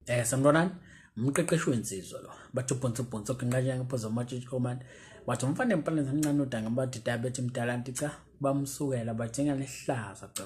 Sanibonani, umqeqeshi wensizwa lo. Bathi ubhonso ubhonso genqatsha ngephoza amatshitshi komani. Bathi umfana empaleni zamncane udanga bathi diabetes mdala nti cha bamsukela badinga lehlaza cha.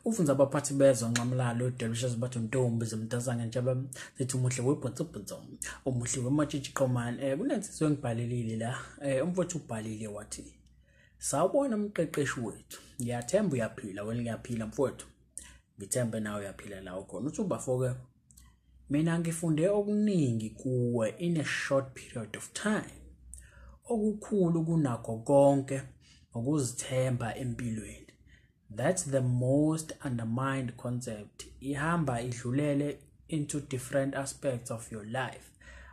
Ufunza abaphathi bezwe nxamlalo uDelicious bathi untombi zimdazanga nje sithi umuhle webhonso bhonso. Umuhle wematshitshi komani. Kunensizwa engibhalelile la. Umfowethu ubhalile wathi sawubona umqeqeshi wethu. Ngiyathemba uyaphila wena ngiyaphila mfowethu. Ngithembe nawe uyaphila la ukhona. Uthi ubafo-ke mina ngifunde okuningi kuwe in a short period of time. Okukhulu kunakho konke ukuzithemba empilweni. That's the most undermined concept. Ihamba idlulele into different aspects of your life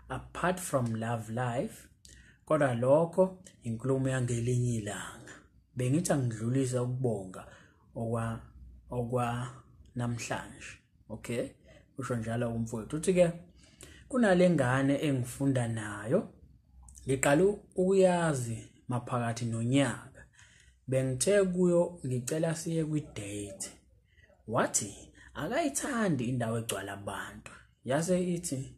apart from love life. Kodwa lokho inkulumo yangelinye ilanga. Bengithi angidlulise ukubonga okwa namhlanje. Okay, usho njalo umfowethu. Uthi ke kunale ngane engifunda nayo ngiqala ukuyazi maphakathi nonyaka. Bengithe kuyo ngicela siye kwi-date. Wathi akayithandi indawo egcwala abantu. Yase ithi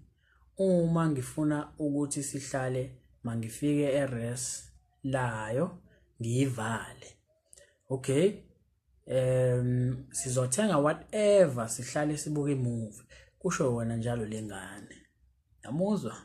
uma ngifuna ukuthi sihlale mangifike e-res layo ngiyivale. Okay, sizothenga whatever sihlale sibuke imovie, kusho wena njalo lengane. Yamuzwa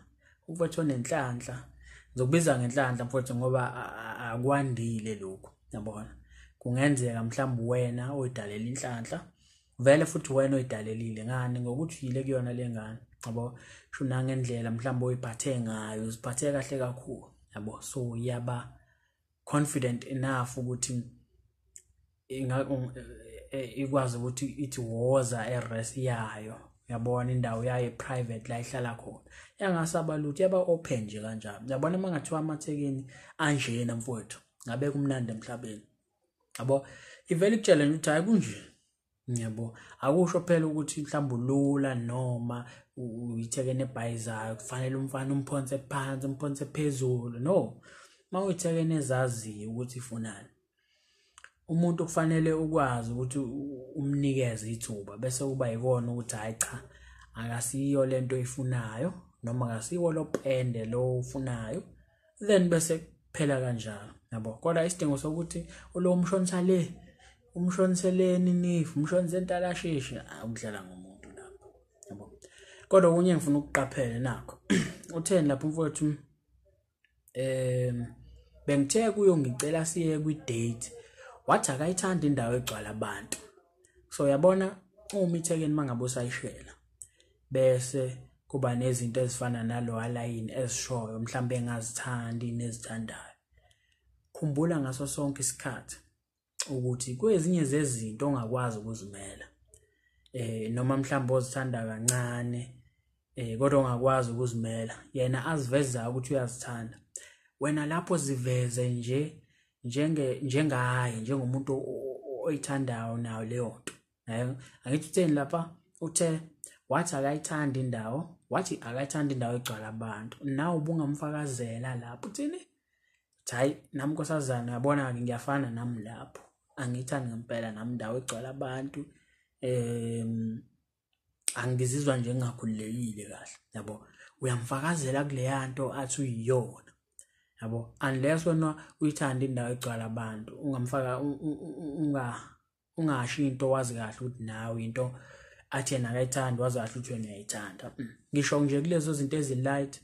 umfowethu onenhlanhla. Ngizokubiza ngenhlanhla mfowethu ngoba akwandile lokhu, yabona. Kungenzeka mhlawumbe wena oyidalela inhlanhla, vele futhi wena oyidalelile ngani ngokuthi uyile kuyona lengane, yabo. Sho nangendlela mhlawumbe oyiphathe ngayo, uziphathe kahle kakhulu, yabo. So yaba confident enough ukuthi ikwazi ukuthi ithi woza e-res yayo, uyabona indawo yayo private la ihlala khona, yangasaba lutho, yaba open nje kanjalo. Uyabona uma ngathiwa amathekeni anjena mfowethu, ngabe kumnandi emhlabeni, yabo. Ivele ikutshele nje ukuthi hayi kunje, yabo. Akusho phela ukuthi mhlawumbe ulula noma uyithekene ebhayizayo kufanele umfana umphonse phansi umphonse phezulu. No, uma uyithekene ezaziyo ukuthi ifunani, umuntu kufanele ukwazi ukuthi umnikeze ithuba bese kuba yikona ukuthi hayi cha akasiyo lento oyifunayo noma akasiwo lo pende lo ufunayo, then bese kuphela kanjalo, yabo. Kodwa isidingo sokuthi ulo umshonisa le umshoniseleni nifu umshonise entalashishi, ukudlala ngomuntu lapho, yabo. Kodwa okunye ngifuna ukuqaphela nakho, utheni lapho umfowethu, bengithe kuyo ngicela siye kwi-date, wathi akayithandi indawo egcwala abantu. So yabona uma ithekeni mangabe usayishela bese kuba nezinto ezifana nalo alayini ezishoyo mhlawumbe engazithandi nezithandayo, khumbula ngaso sonke isikhathi ukuthi kwezinye zezinto ongakwazi ukuzimela, noma mhlawumbe ozithanda kancane, kodwa ongakwazi ukuzimela, yena aziveza ukuthi uyazithanda, wena lapho ziveze nje njengaye njengomuntu oyithandayo nayo leyo nto. Angithi utheni lapha, uthe wathi akayithandi indawo, wathi akayithandi indawo egcwala abantu, nawe ubungamfakazela lapho uthini? Hayi nami nkosazana, uyabona-ke ngiyafana nami lapho, angiyithandi ngempela nami indawo egcwala abantu, angizizwa nje ngingakhululekile kahle, yabo. Uyamfakazela kuleya nto athi uyiyona, yabo. Unless wena uyithanda indawo egcwala abantu, ungamfaka ungasho into wazi kahle ukuthi nawe into athi yena akayithandi, wazi kahle ukuthi wena uyayithanda. Ngisho nje kulezo zinto ezi-light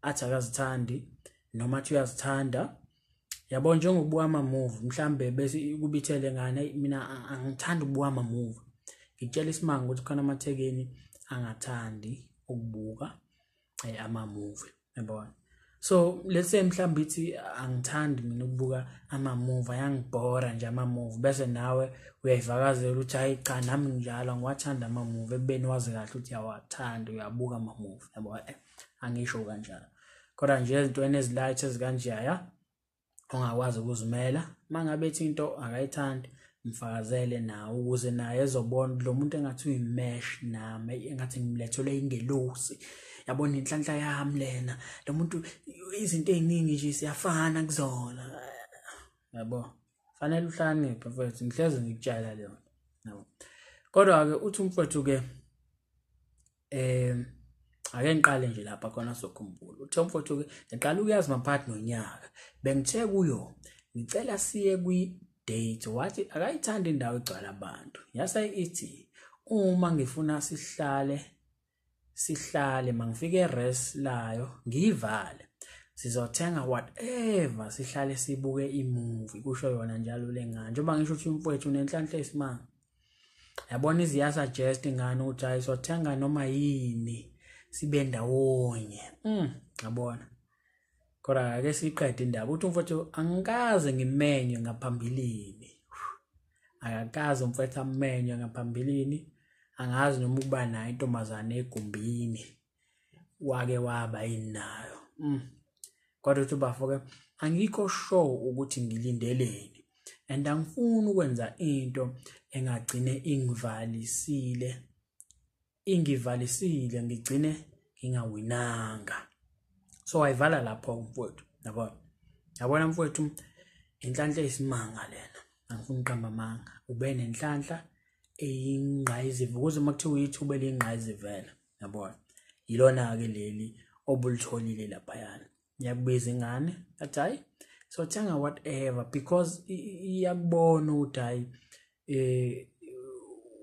athi akazithandi noma athi uyazithanda, yabo. Njengokubuka ama-movie mhlambe bese kubithele ngane, mina angithandi ukubuka ama-movie. Ngikutshela isimanga ukuthi khona amathekeni angathandi ukubuka ama-movie, yabona. So let's say mhlawumbe ithi angithandi mina ukubuka ama-movie, ayangibhora nje ama-movie, bese nawe uyayivakazela ukuthi hayi cha nami njalo angiwathandi ama-movie, ekubeni wazi kahle ukuthi uyawathanda uyabuka ama-movie, yabo. Angisho kanjalo, kodwa nje ezintweni ezi-light ezikanjeya ongakwazi ukuzimela, mangabe ethi into akayithandi mfakazele nawe ukuze naye ezobona lo muntu engathi uyimesh nami, engathi ngimlethelwe ingelosi, yabona inhlanhla yami lena, lo muntu izinto ey'ningi nje siyafana kuzona, yabo. Fanele uhlakaniphe mfowethu, ngihlezi ngikutshela leyo nto, yabo. Kodwa-ke uthi umfowethu-ke Ake ngiqale nje lapha khona sokhumbula. Uthe umfowethu ke ngiqala ukuyazi maphakathi nonyaka. Bengithe kuyo ngicela siye kwi-date, wathi akayithandi indawo egcwala abantu. Yase ithi uma ngifuna sihlale mangifike e-res layo ngiyivale. Sizothenga whatever sihlale sibuke i-movie, kusho yona njalo lengane. Njengoba ngisho ukuthi umfowethu unenhlanhla esimanga. Yabona iziya-suggest ingane ukuthi hayi sothenga noma yini sibe ndawonye. Yabona. Kodwa ake siqede indaba. Uthi umfowethu angikaze ngimenywe ngaphambilini. Akakaze umfowethu amenywe ngaphambilini. Angazi noma ukuba nayo intombazane egumbini wake waba yini nayo. Kodwa uthi bafo-ke angikho sure ukuthi ngilindeleni and angifuni ukwenza into engagcine ingivalisile ngigcine ngingawinanga. So wayivala lapho umfowethu, yabona. Yabona mfowethu, inhlanhla eyisimanga lena, angifuni uqamba amanga. Ube nenhlanhla eyingqayizive, ukuze uma kuthiwa uyithuba eliyingqayizivela, yabona. Yilona-ke leli obulitholile laphayana. Iyakubiza ingane, athi hayi sothenga whatever, because iyakubona ukuthi hayi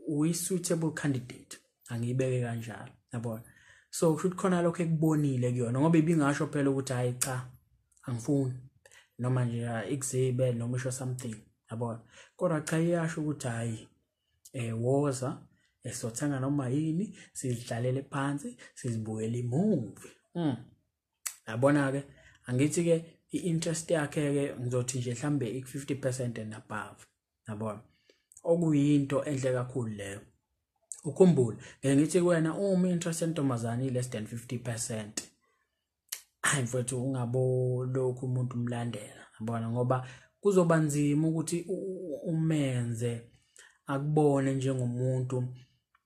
uyi-suitable candidate, angiyibeke kanjalo, yabona. So kusho ukuthi khona lokho ekubonile kuyona, ngoba ibingasho phela ukuthi hayi cha angifuni, noma nje ikuzibe noma isho something, yabona. Kodwa cha iyasho ukuthi hayi woza sothenga noma yini, sizidlalele phansi sizibukele i-movie. Yabona-ke, angithi-ke i-interest yakhe-ke ngizothi nje mhlambe ik-50% and above, yabona. Okuyinto enhle kakhulu leyo. Ukhumbule, ngeke ngithi kuwena uma i-interest yentombazane i-less than 50%, hayi mfowethu ungabo lokhu umuntu umlandela, yabona, ngoba kuzoba nzima ukuthi umenze akubone njengomuntu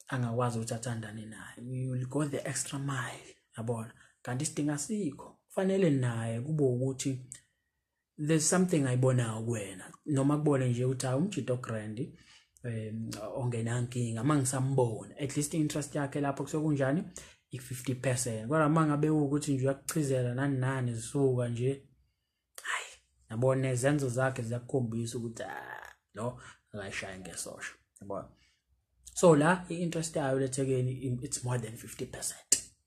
angakwazi ukuthi athandane naye. You will go the extra mile, yabona. Kanti isidingo asikho, kufanele naye kube ukuthi there's something ayibonayo kuwena, noma kubone nje ukuthi hayi umjito grand ongenankinga, mangisambona at least interest yakhe lapho kusekunjani ik-50%. Kodwa mangabe ukuthi nje uyakuchizela nani nani zisuka nje, hayi yabona izenzo zakhe ziyakukhombisa ukuthi lo akayishaya ngesosha, yabona. So la i-interest yayo lethekeni it's more than 50%,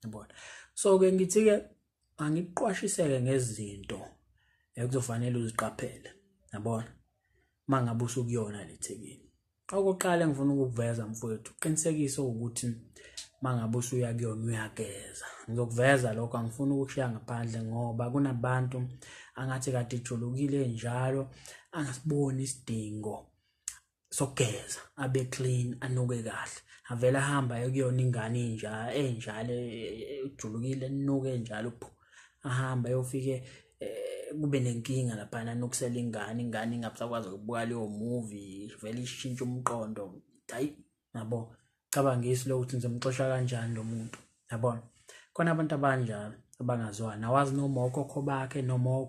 yabona. So ke ngithi ke angikuqwashiseke ngezinto ekuzofanele uziqaphele, yabona, mangabe usukuyona lethekeni. Okokuqala engifuna ukukuveza mfowethu, qinisekisa ukuthi mangabe usuya kuyona uyageza. Ngizokuveza lokho, angifuni ukukushiya ngaphandle ngoba kunabantu angathi kade ijulukile njalo angasiboni isidingo sokugeza, abe clean, anuke kahle, avele ahamba ekuyona ingane inja enjalo ejulukile enuke njalo, ahamba ayofike kube nenkinga laphana, anukusela ingane, ingane ingabisakwazi ukubuka leyo movie, vele ishintshe umqondo. Hayi yabo, cabangisi lo ukuthi ngizomxosha kanjani lo muntu, yabona. Khona abantu abanjalo abangazwani, awazi noma okhokho bakhe noma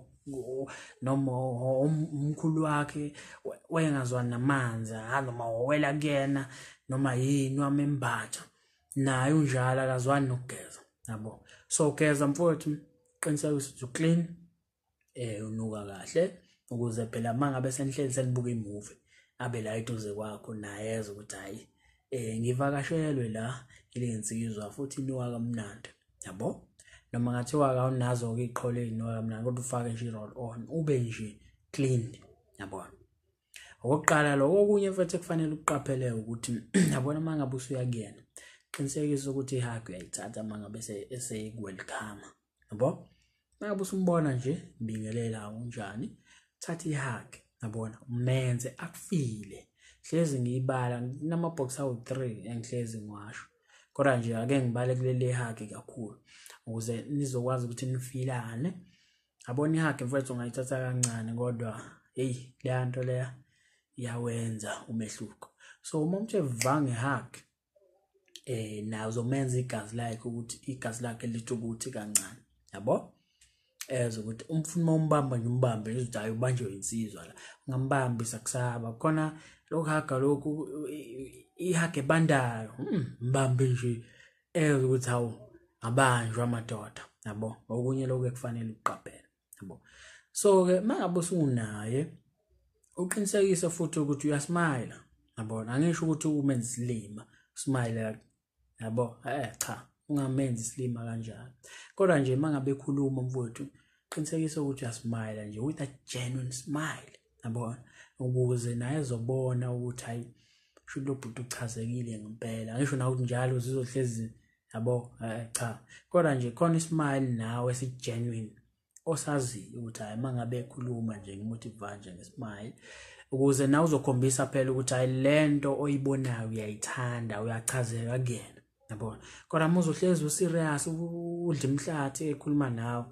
umkhulu wakhe wayengazwani namanzi, noma wowela kuyena noma yini wamembatha, naye unjalo akazwani nokugeza, yabo. So geza mfowethu, qinisekisa ukuthi u-clean, unuka kahle, ukuze phela mangabe senihleli senibuka i-movie abe la eduze kwakho naye ezwe ukuthi hayi ngivakashelwe la ile insizwa futhi inuka kamnandi, yabo. Noma ngathiwa awunazo-ke iqholo ey'nuka kamnandi, kodwa ufake nje i-roll on, ube nje clean, yabona. Okokuqala lokho. Okunye futhi ekufanele ukuqaphele ukuthi yabona uma ngabe usuya kuyena, qinisekisa ukuthi i-hug uyayithatha uma ngabe eseku-welcome, yabo. Uma ngabe usumbona nje, bingelela unjani, thatha i-hug, yabona, umenze akufile. Hlezi ngiyibala kunama-box awu-3 engihlezi ngiwasho, kodwa nje ake ngibale kuleli hug kakhulu ukuze nizokwazi ukuthi nifilane. Yabona i-hug mfowethu ungayithatha kancane, kodwa hey leya nto leya iyawenza umehluko. So uma umuntu eva nge-hug, naye uzomenza igazi lakhe ukuthi igazi lakhe lithi ukuthi kancane, yabo. Ezwe ukuthi umfuna uma umbamba nje umbambe nje uthi hayi ubanjwe insizwa la, ungambambi sakusaba khona lokhu haga lokhu i-hug ebandayo, mbambe nje ezwe ukuthi hawu Ngabanjwa amadoda, yabo. Okunye lokho ekufanele uqaphele, yabo. So ke mangabe usunaye uqinisekise futhi ukuthi uyasmile, yabona. Angisho ukuthi umenze isilima, smile, yabo. Cha, ungamenzi isilima kanjalo. Kodwa nje mangabe ekhuluma mfowethu, qinisekisa ukuthi uyasmile nje with a genuine smile, yabona, ukuze naye ezobona ukuthi hayi, sho lo bhuti uchazekile ngempela. Ngisho na ukuthi njalo uzohlezi, yabo, cha. Kodwa nje khona ismile nawe esi genuine osaziyo ukuthi hayi, mangabe ekhuluma nje ngimotiva nje ngesmile, ukuze nawe uzokhombisa phela ukuthi hayi, lento oyibonayo uyayithanda, uyachazeka kuyena, yabona. Kodwa uma uzohlezi userious udla imhlathi ekhuluma nawe,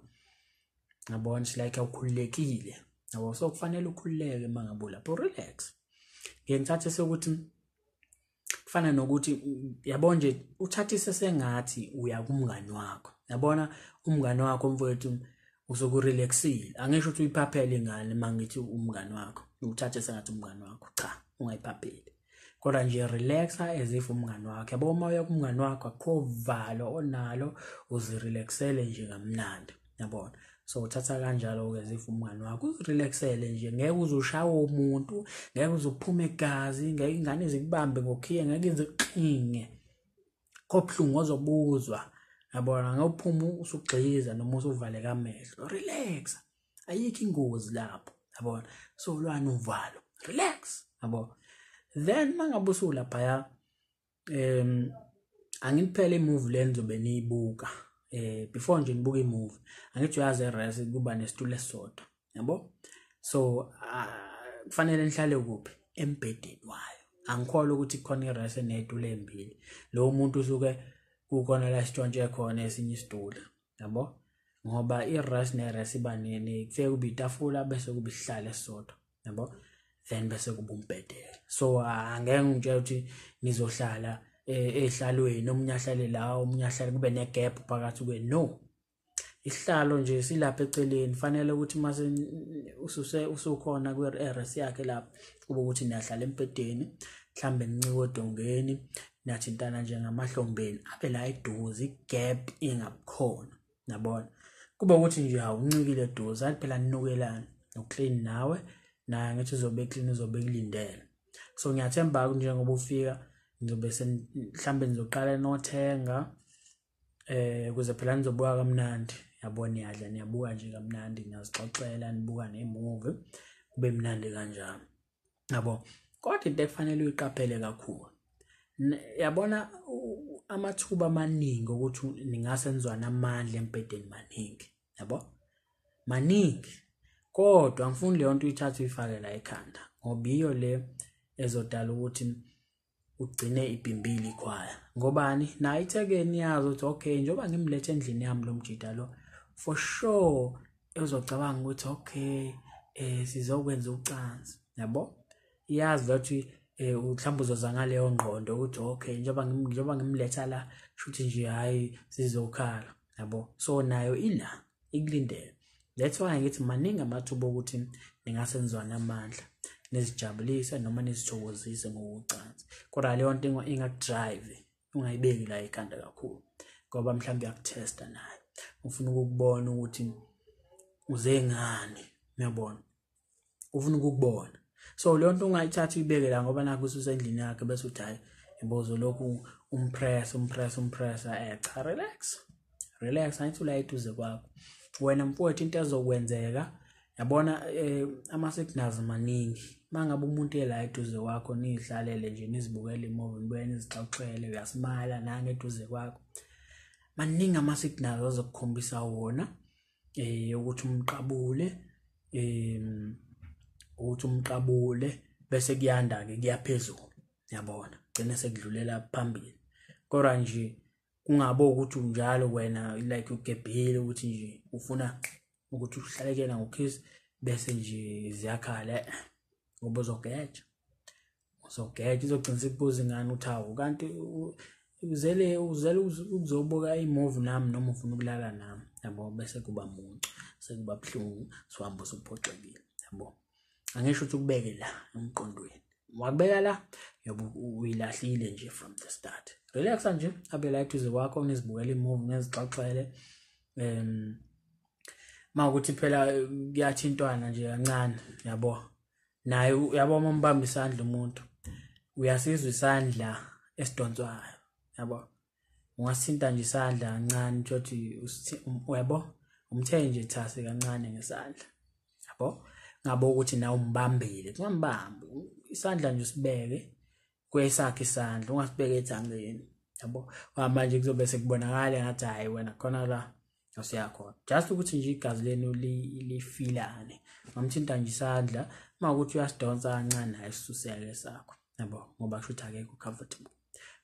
yabona, it's like awukhululekile, yabo. So kufanele ukhululeke mangabe ulapho, relax. Ngeke ngithathe sokuthi kufana nokuthi, yabo nje, uthathise sengathi uya kumngani wakho, yabona. Umngani wakho mfowethu usuke urelaxile. Angisho ukuthi uyiphaphele ingane mangithi umngani wakho, uthathe sengathi umngani wakho. Cha, ungayiphapheli, kodwa nje relaxa as if umngani wakho, yabo. Uma uya kumngani wakho akukho valo onalo, uzirelaxele nje kamnandi, yabona. So uthatha kanjalo-ke as if umngani wakho, uzirelaxele nje. Ngeke uze ushawe umuntu, ngeke uze uphume igazi, ngeke ingane zikubambe ngokhiye, ngeke ize kuxinge kobuhlungu ozobuzwa, yabona. Ngeke uphume usugxiza noma usuvaleka amehlo. Relax, ayikho ingozi lapho, yabona. So lwana uvalo, relax, yabo. Then mangabe usulaphaya, angithi phela imovie le nizobe niyibuka, before nje nibuka imovie, angithi uyazi eres kuba nesitulo esisodwa, yabo. So kufanele nihlale kuphi? Embhedeni wayo. Angikholwa ukuthi kukhona ires enezitulo ezimbili. Lo muntu usuke kukhona la sitshontshe khona esinye isitulo, yabo, ngoba i-res ne-res iba kufike kube itafula, bese kuba isihlalo esisodwa, yabo, then bese kuba umbhede. So angeke ngitshela ukuthi nizohlala ehlalweni, omunye ahlale la, omunye ahlale, kube negap phakathi kwe. No, isihlalo nje silapha eceleni. Fanele ukuthi mase ususe usukhona kwi-res yakhe lapho, kube ukuthi niyahlala embhedeni, mhlambe nincike odongeni, niyathintana nje ngamahlombeni, abe la eduze, igap ingabukhona, yabona. Kuba ukuthi nje awuncikile eduze, athi phela ninukelana uclean nawe, naye ngithi uzobe clean, uzobe kulindele. So ngiyathemba njengoba ufika nizobe mhlambe nizoqala nothenga, ukuze phela nizobuka kamnandi, yabo. Niyadla, niyabuka nje kamnandi, niyazixoxela, nibuka nemovie, kube mnandi kanjalo, yabo. Kodwa into ekufanele uyiqaphele kakhulu, yabona, amathuba amaningi ukuthi ningase nizwane amandla embhedeni maningi, yabo, maningi. Kodwa angifuni leyo nto uyithathe uyifake la ekhanda, ngoba iyo le ezodala ukuthi ugcine ibhimbile ikhwaya. Ngobani? Nayo ithekeni yazi ukuthi okay, njengoba ngimlethe endlini yami lo mjida lo, for sure uzocabanga ukuthi okay, sizokwenza ucansi, yabo. Iyazi ukuthi mhlawumbe uzoza ngaleyo ngqondo ukuthi okay, njengoba ngimletha la, shuthi nje hayi, sizokhala, yabo. So nayo ila ikulindele. That's why ngithi maningi amathuba okuthi ningase nizwane amandla, nizijabulise noma nizithokozise ngokucansi. Kodwa leyo nto ingakudrive, ungayibeki la ekhanda kakhulu, ngoba mhlawumbe uyakuthesta nayo, ufuna ukukubona ukuthi uze ngani, uyabona, ufuna ukukubona. So leyo nto ungayithatha uyibeke la, ngoba nakho ususendlini yakhe, bese uthi hayi, yabo, lokhu umpress, umpress, umpress. Cha, relax, relax. Angithi ula eduze kwakho wena mfowethu. Into ezokwenzeka, yabona, ama-signals maningi. Mangabe umuntu ela eduze kwakho, niyihlalele nje, nizibukele imovie, nibuye nizixoxele, uyasmile nange eduze kwakho, maningi ama-signals azokukhombisa wona, ukuthi umqabule, ukuthi umqabule, bese kuyanda ke, kuyaphezulu, yabona, gcine sekudlulela phambili. Kodwa nje kungabe ukuthi unjalo wena, like ugebhile ukuthi nje ufuna ukuthi uhlale kuyena ngokiss, bese nje ziyakhala, ngoba uzogeja, uzogeja, izogcina sikubuza ingane uthi hawu, kanti uzele ukuzobuka imovie nami noma ufuna ukulala nami, yabo. Bese kuba muncu, sekuba buhlungu, sihambe usuphoxekile, yabo. Angisho ukuthi ukubeke la emqondweni, wakubeka la. Yobe uyilahlile nje from the start. Relaxa nje, abe la eduze kwakho, nizibukele imovie, nizixoxele. Mawukuthi phela kuyathintwana nje kancane, yabo. Naye uyabo uma umbamba isandla umuntu, uyasizwa isandla esidonswayo, yabo. Ungasithinta nje isandla kancane, uthi uyabo, umthe nje thasi kancane ngesandla, yabo. Ngabo ukuthi nawe umbambile, ungambambi isandla nje, usibeke kwesakhe isandla, ungasibeke ethangeni, yabo. Manje kuzobe sekubonakala ngathi hayi wena khona la usiyakhona, just ukuthi nje igazi lenu lifilane. Ngamthinta nje isandla, mawukuthi uyasidonsa kancane, hayi sisuseke sakho, yabo, ngoba kusho ukuthi akekho comfortable.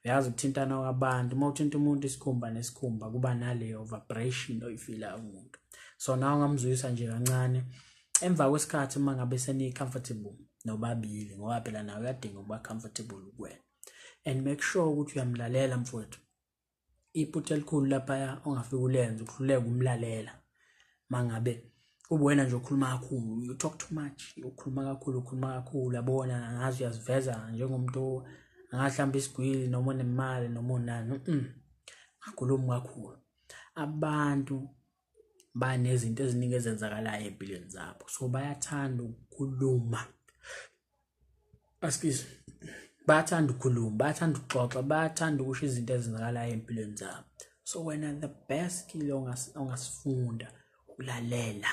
Uyazi ukuthintana kwabantu, uma uthinta umuntu isikhumba nesikhumba kuba naleyo vibration oyifilayo umuntu. So nawe ungamzwisa nje kancane emva kwesikhathi uma ngabe seni-comfortable nobabili, ngoba phela nawe uyadinga ukuba comfortable kuwena. And make sure ukuthi uyamlalela mfowethu. Iphutha elikhulu laphaya ongafike ulenze ukuhluleka umlalela. Mangabe ubuwena nje ukhuluma kakhulu, you talk too much, ukhuluma kakhulu, ukhuluma kakhulu, yabona angazi uyaziveza njengomuntu angahlamba isigwili noma onemali noma onani. Ngakhulumi kakhulu. Abantu banezinto eziningi ezenzakalayo empilweni zabo, so bayathanda ukukhuluma. Excuse. Bayathanda ukukhuluma, bayathanda ukuxoxa, bayathanda ukusho izinto ezenzakalayo empilweni zabo. So wena the best skill ongasifunda ukulalela,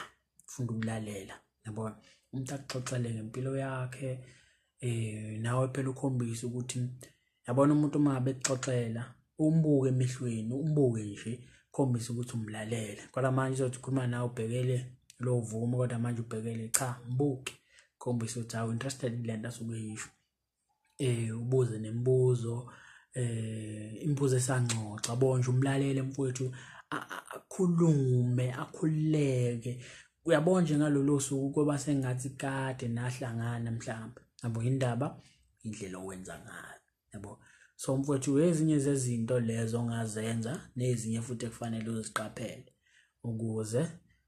ufunda ukulalela, yabona. Umuntu akuxoxele ngempilo yakhe, nawe phela ukhombise ukuthi yabona umuntu uma ngabe ekuxoxela umbuke emehlweni, umbuke nje, khombise ukuthi umlalele. Kodwa manje uzothi ukhuluma nawe ubhekele lo vumo, kodwa manje ubhekele cha, mbuke, khombise ukuthi awu interested kule nto asuke eyisho. Ubuze nemibuzo, imibuzo esangxoxa, yabo nje umlalele mfowethu, akhulume, akhululeke. Uyabona nje ngalolo suku kuba sengathi kade nahlangana mhlawumbe, yabo, indaba indlela owenza ngayo, yabo. So mfowethu ezinye zezinto lezo ongazenza nezinye futhi ekufanele uziqaphele ukuze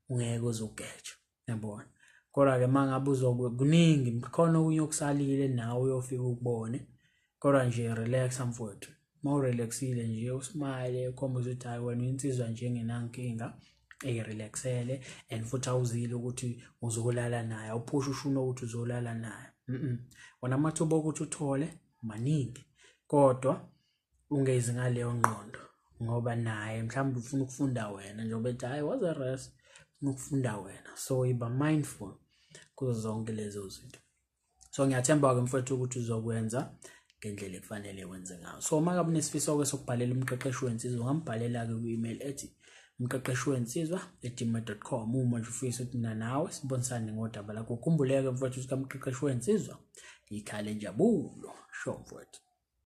ungeke uzugeje, yabona. Kodwa-ke uma ngabe kuningi khona okunye okusalile nawe uyofika ukubone, kodwa nje relaxa mfowethu. Uma urelaxile nje usmile, ukhombise ukuthi hhayi wena uyinsizwa nje engenankinga, eyirelaxele, and futhi awuzile ukuthi uzolala naye, awuphushi ushuna ukuthi uzolala naye. Wona amathuba okuthi uthole maningi, kodwa ungezi ngaleyo ngqondo, ngoba naye mhlawumbe ufuna ukufunda wena, njengoba ethi hhayi waze rest, ufuna ukufunda wena. So iba mindful kuzo zonke lezo zinto. So ngiyathemba-ke mfowethu ukuthi uzokwenza ngendlela ekufanele wenze ngayo. So uma ngabe unesifiso-ke sokubhalela umqeqeshi wensizwa, ungambhalela-ke kwi-email ethi umqeqeshi wensizwa@gmail.com uma nje ufisa ukuthi mina nawe sibonisane ngodaba lakho. Ukhumbuleke mfowethu ukuthi kamqeqeshi wensizwa ikhala injabulo. Sho mfowethu.